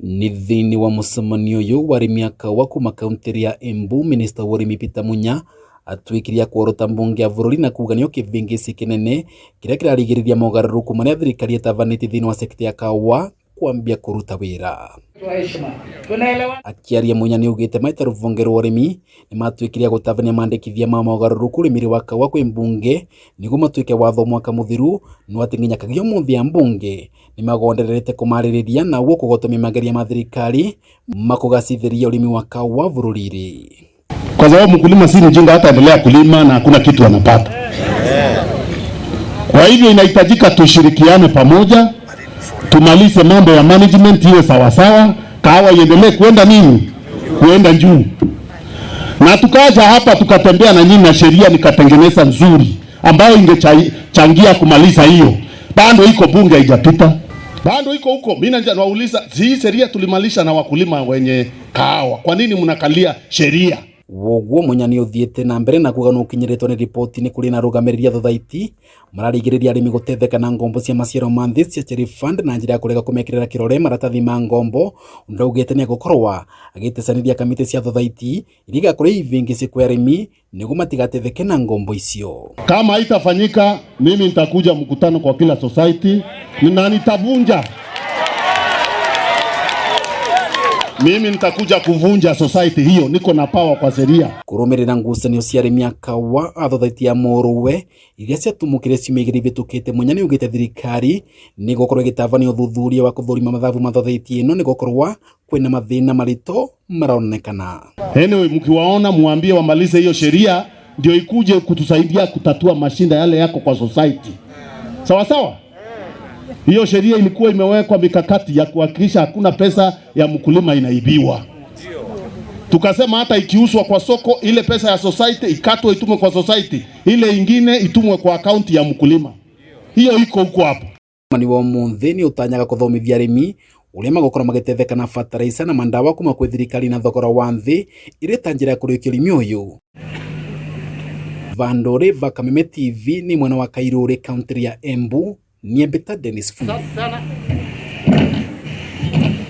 Nĩ thĩinĩ wa mũcemanio ũyũ wa arĩmi a kaũa kuma kauntĩ ya Embu, minista wa ũrĩmi Peter Munya atuĩkire akworota mbunge ya bũrũri na kuga nĩo kĩbĩngĩci kĩnene kĩrĩa kĩrarigĩrĩria mogarũrũku marĩa thirikari ĩtabanĩtie thĩinĩ wa sekta ya kaũa kwambia kũruta wĩra. Akĩaria Munya nĩaugĩte maita rũhonge rwa ũrĩmi nĩmatuĩkire a gũtabania mandĩkithia ma mogarũrũku ũrĩmi wa kaũa kwĩ mbunge nĩguo matuĩke watho mwaka mũthiru no atĩ nginya kagia ũmũthĩ ambunge nĩmagondererete kũmarĩrĩria na ũguo kũgotomia mageria ma thirikari makũgacithĩria ũrĩmi wa kaũa bũrũri-inĩ. Kwa sababu mkulima si mjinga, hataendelea kulima na hakuna kitu anapata. Kwa hivyo inahitajika tushirikiane pamoja, tumalize mambo ya management iwe sawasawa, kahawa iendelee kuenda nini, kuenda juu. Na tukaja hapa tukatembea na nyinyi na sheria nikatengeneza nzuri ambayo ingechangia kumaliza hiyo. Bado iko bunge haijapita, bado iko huko. Mimi nawauliza, hii sheria tulimalisha na wakulima wenye kahawa, kwa nini mnakalia sheria? Woguo Munya nĩ ũthiĩte na mbere na kuga nĩũkinyĩrĩtwo nĩ riboti nĩ kũrĩ na arũgamĩrĩri a thothaiti mararigĩrĩria arĩmi gũtetheka na ngombo cia maciaro ma nthĩ cia Cherry Fund na njĩra ya kũrega kũmekĩrĩra kĩrore maratathi ma ngombo ũndũ augĩte nĩ egũkorwo agĩtecanĩria kamĩtĩ cia thothaiti iria igakorwo ibĩngĩci kwĩ arĩmi nĩguo matigatetheke na ngombo icio. Kama haitafanyika, mimi nitakuja mkutano kwa kila society na nitavunja. Mimi nitakuja kuvunja society hiyo, niko na power kwa sheria. Kũrũmĩrĩra ngucanio cia arĩmi a kaũa a thothaiti ya Mũrũwe iria ciatumũkire ciumia igĩrĩ ivĩtũkĩte Munya nĩaugĩte thirikari nĩ ĩgũkorwo ĩgĩtabania ũthuthuria wa kũthũrima mathabu ma thothaiti ĩno nĩgũkorwo kwĩna mathĩna maritũ maronekana. Anyway, mkiwaona muambie wamalize hiyo sheria ndio ikuje kutusaidia kutatua mashinda yale yako kwa society. Sawa sawa? Hiyo sheria ilikuwa imewekwa mikakati ya kuhakikisha hakuna pesa ya mkulima inaibiwa. Tukasema hata ikiuzwa kwa soko, ile pesa ya society ikatwe itumwe kwa society, ile ingine itumwe kwa akaunti ya mkulima. Hiyo iko huko hapo. Mani wa ũmũthĩ nĩ ũtanyaga kũthomithia arĩmi ũrĩa magũkorwo magĩtetheka na bataraica na mandawa kuma kwĩ thirikari na thogora wa nthĩ ĩrĩ ta njĩra ya kũrĩkia ũrĩmi ũyũ. Vandũrĩ va Kameme TV nĩ mwena wa Kairũrĩ kaũntĩ ya Embu, Niembeta Dennis Fundi. Asante sana.